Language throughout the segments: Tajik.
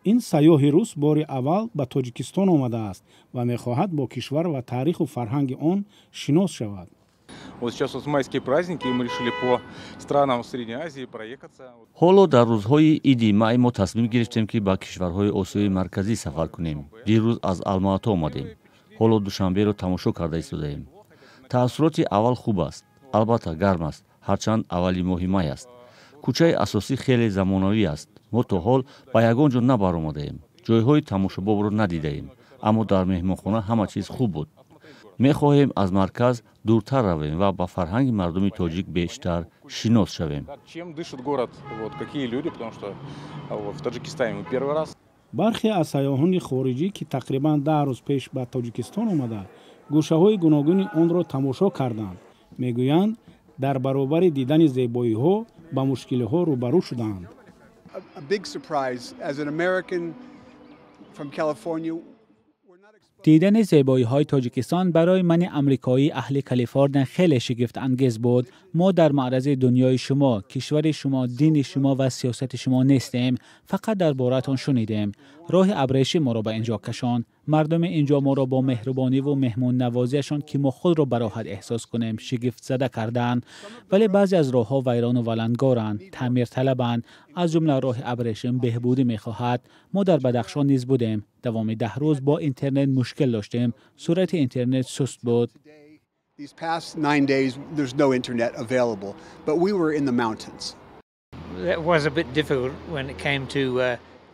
Ин сайёҳи рус бори аввал ба Тоҷикистон омадааст ва мехоҳад бо кишвар ва таъриху фарҳанги он шинос шавад. Вот сейчас вот майские праздники, и мы решили по странам Средней Азии проехаться. Ҳоло дар рӯзҳои иди май мо тасмим гирифтем, ки ба кишварҳои Осиёи Марказӣ сафар кунем. Дирӯз аз Алмаато омадем. Ҳоло Душанберо тамошо карда истодаем. Таассуроти аввал хуб аст. Албатта, гарм аст, ҳарчанд аввали моҳи май аст. Кӯчаи асосӣ хеле замонавӣ аст. Мо то ҳол ба ягон ҷо набаромадаем, ҷойҳои тамошобобро надидаем, аммо дар меҳмонхона ҳама чиз хуб буд. Мехоҳем аз марказ дуртар равем ва ба фарҳанги мардуми тоҷик бештар шинос шавем. Чем дышит город, вот, какие люди, потому что вот, в Таджикистане мы первый раз. Бархе аз сайёҳони хориҷӣ, ки тақрибан 10 рӯз пеш ба Тоҷикистон омада, гӯшаҳои гуногуни онро тамошо карданд, мегӯянд, дар баробари дидани зебоиҳо ба мушкилиҳо рӯбарӯ шудаанд. A big surprise as an American from California. Дидани зебоиҳои Тоҷикистон барои мани амрикоӣ аҳли Калифорния хеле шигифтангез буд. Мо дар маъраз дунёи шумо, кишвари шумо, дини шумо ва сиёсати шумо нестем, фақат дар бораатон шунидем. Роҳи абрешим моро ба инҷо кашонд. Мардуми инҷо моро бо меҳрубониву меҳмоннавозиашон, ки мо худро бароҳат эҳсос кунем, шигифтзада карданд. Вале баъзе аз роҳҳо вайрону валангоранд, таъмирталабанд. Аз ҷумла роҳи абрешим беҳбудӣ мехоҳад. Мо дар Бадахшон низ будем. Давоми 10 рӯз бо интернет мушкил доштем, суръати интернет суст буд. These past 9 days, there's no internet available, but we were in the mountains. That was a bit difficult when it came to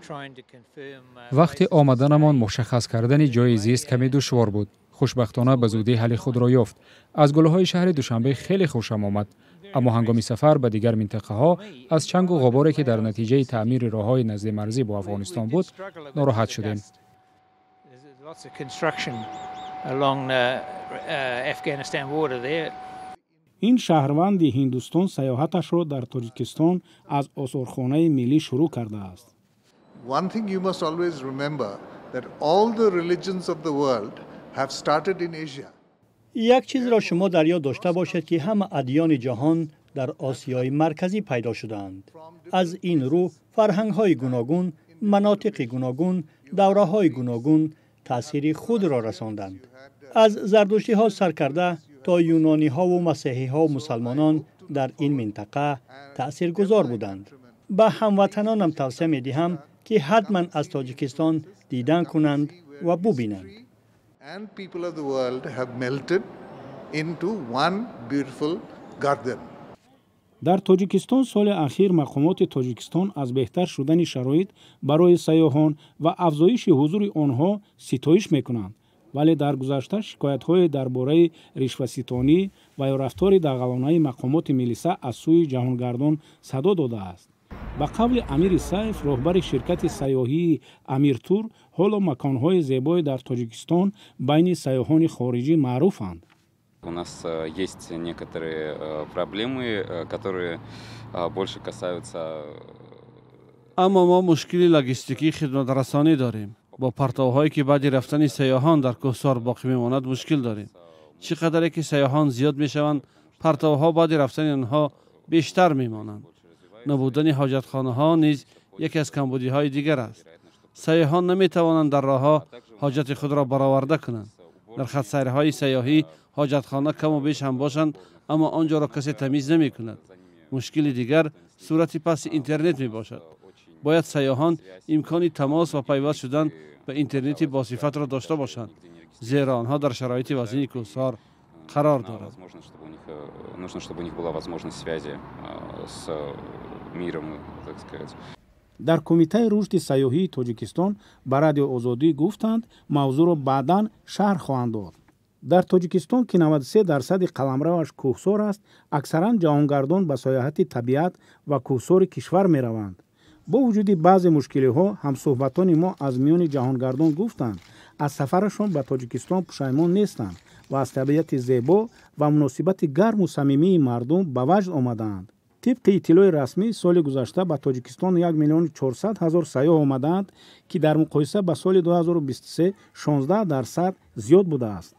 trying to confirm. Вақти омаданамон мушаххас кардани ҷои зист каме душвор буд. Хушбахтона, ба зудӣ ҳалли худро ёфт. Аз гулҳои шаҳри Душанбе хеле хушам омад, аммо ҳангоми сафар ба дигар минтақаҳо аз чангу ғуборе, ки дар натиҷаи таъмири роҳҳои наздимарзӣ бо Афғонистон буд, нороҳат шудем. Lots of construction along the Afghanistan border there. Ин шаҳрванди Ҳиндустон сайёҳаташро дар Тоҷикистон аз осорхонаи миллӣ шурӯъ кардааст. One thing you must always remember, that all the religions of the world have started in Asia. Як чизро шумо дар ёд дошта бошед, ки ҳама адёни ҷаҳон дар Осиёи Марказӣ пайдо шудаанд. Аз ин рӯ фарҳангҳои гуногун, манотиқи гуногун, давраҳои гуногун таъсири худро расонданд. Аз зардуштиҳо сар карда то юнониҳову масеҳиҳо, мусалмонон дар ин минтақа таъсиргузор буданд. Ба ҳамватанонам тавсия медиҳам, ки ҳатман аз Тоҷикистон дидан кунанд ва бубинанд. And people of the world have melted into one beautiful garden. Дар Тоҷикистон соли ахир мақомоти Тоҷикистон аз беҳтар шудани шароит барои сайёҳон ва афзоиши ҳузури онҳо ситоиш мекунанд, вале дар гузашта шикоятҳое дар бораи ришваситонӣ ва ё рафтори дағалонаи мақомоти милиса аз сӯи ҷаҳонгардон садо додааст. Ба қавли Амир Исаев, роҳбари ширкати сайёҳии Амиртур, ҳоло маконҳои зебое дар Тоҷикистон байни сайёҳони хориҷӣ маъруфанд. У нас есть некоторые проблемы, которые больше касаются Аммо мо мушкили логистикии хидматрасонӣ дорем. Бо партовҳое, ки баъди рафтани сайёҳон дар кӯҳсор боқӣ мемонад, мушкил дорем. Чӣ қадаре ки сайёҳон зиёд мешаванд, партовҳо баъди рафтани онҳо бештар мемонанд. Набудани ҳоҷатхонаҳо низ яке аз камбудиҳои дигар аст. Сайёҳон наметавонанд дар роҳҳо ҳоҷати худро бароварда кунанд. Дар хатсайрҳои сайёҳӣ ҳоҷатхона каму беш ҳам бошанд, аммо он ҷоро касе тамиз намекунад. Мушкили дигар суръати пасти интернет мебошад. Бояд сайёҳон имкони тамос ва пайваст шудан ба интернети босифатро дошта бошанд, зеро онҳо дар шароити вазини кӯҳсор қарор доранд. Нужно, чтобы у них была возможность связи с миром, так сказать. Дар Кумитаи рушди сайёҳии Тоҷикистон ба Радиои Озодӣ гуфтанд, мавзӯъро баъдан шарҳ хоҳанд дод. Дар Тоҷикистон, ки 93 дарсади қаламраваш кӯҳсор аст, аксаран ҷаҳонгардон ба сайёҳати табиат ва кӯҳсори кишвар мераванд. Бо вуҷуди баъзе мушкилиҳо, ҳамсӯҳбатони мо аз миёни ҷаҳонгардон гуфтанд, аз сафарашон ба Тоҷикистон пушаймон нестанд ва аз табиати зебо ва муносибати гарму самимии мардум ба ваҷд омадаанд. Тибқи иттилои расмӣ, соли гузашта ба Тоҷикистон 1 миллиону 400 ҳазор сайёҳ омадаанд, ки дар муқоиса ба соли 2023 16% зиёд будааст.